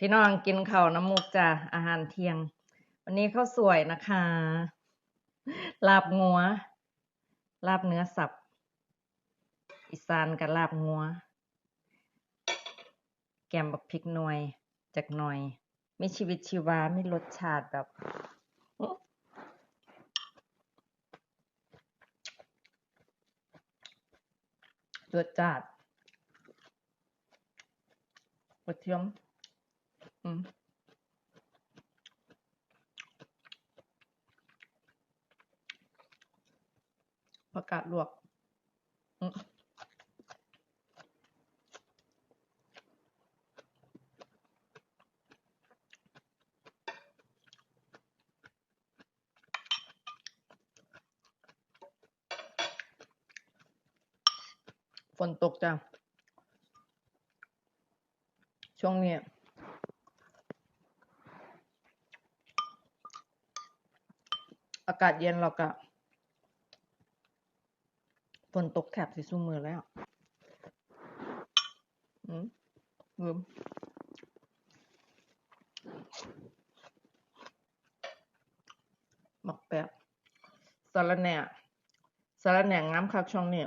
ພີ່ນ້ອງກິນເຂົ້ານຳມຸກຈ້າ ອາຫານທ່ຽງ ວັນນີ້ເຂົ້າສວຍນະຄະ ລາບງົວ ລາບເນື້ອສັບ ອີສານກະລາບງົວ ແກມບັກພິກໜ່ວຍຈັກໜ່ອຍ ມີຊີວິດຊີວາ ມີລົດຊາດແບບ ຈົວດຈາດ ກະທຽມ ອືມ ຜັກກາດລວກ ອືມ ຝົນຕົກຈ້າ ຊ່ວງນີ້ອາກາດເຢັນ ແລ້ວກະຝົນຕົກແທບຊິຊຸມື້ແລ້ວ ອືມ ລືມ ໝາກແປກ ສາລະແໜ່ ສາລະແໜ່ງາມຄັກຊ່ວງນີ້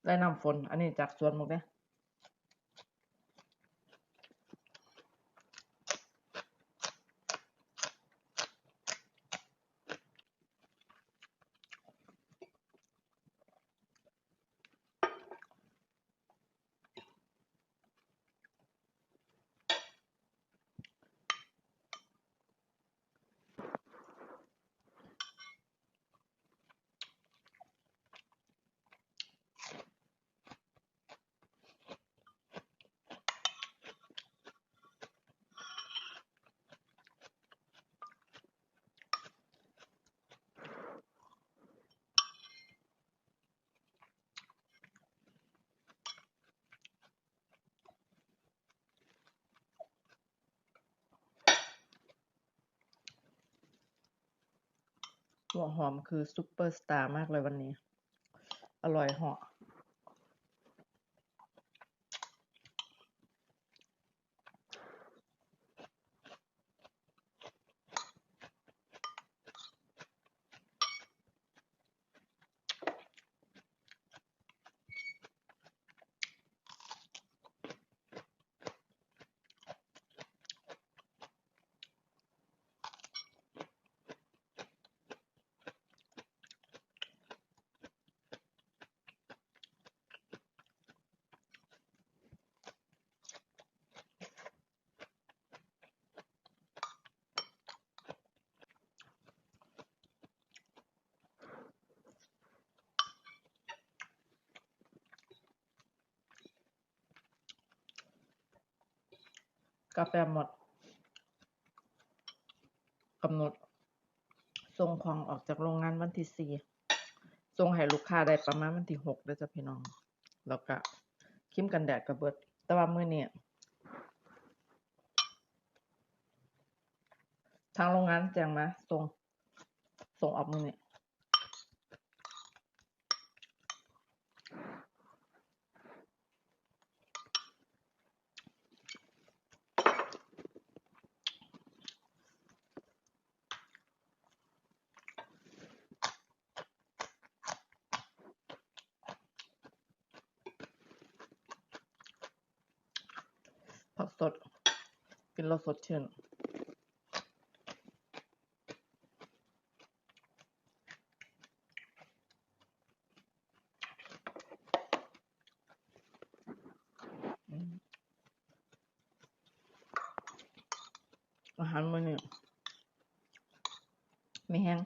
ໄດ້ນ້ຳຝົນ ອັນນີ້ຈາກສວນໝົດເດ້. ຫົວຫອມຄືຊຸບເປີສະຕາມາກເລີຍວັນນີ້ ອະລ່ອຍເຫາະ. ກາແຟໝົດ ກຳນົດສົ່ງຂອງອອກຈາກໂຮງງານວັນທີສີ່ ສົ່ງໃຫ້ລູກຄ້າໄດ້ປະມານວັນທີຫົກເດີຈ້າພີ່ນ້ອງ ແລ້ວກະຄຣີມກັນແດດກະເບິດ ແຕ່ວ່າມື້ນີ້ທາງໂຮງງານແຈ້ງມາສົ່ງ ສົ່ງອອກມື້ນີ້. ຜັກສົດ ກິນແລ້ວສົດຊື່ນ. ອາຫານມື້ນີ້ມີແຮງ.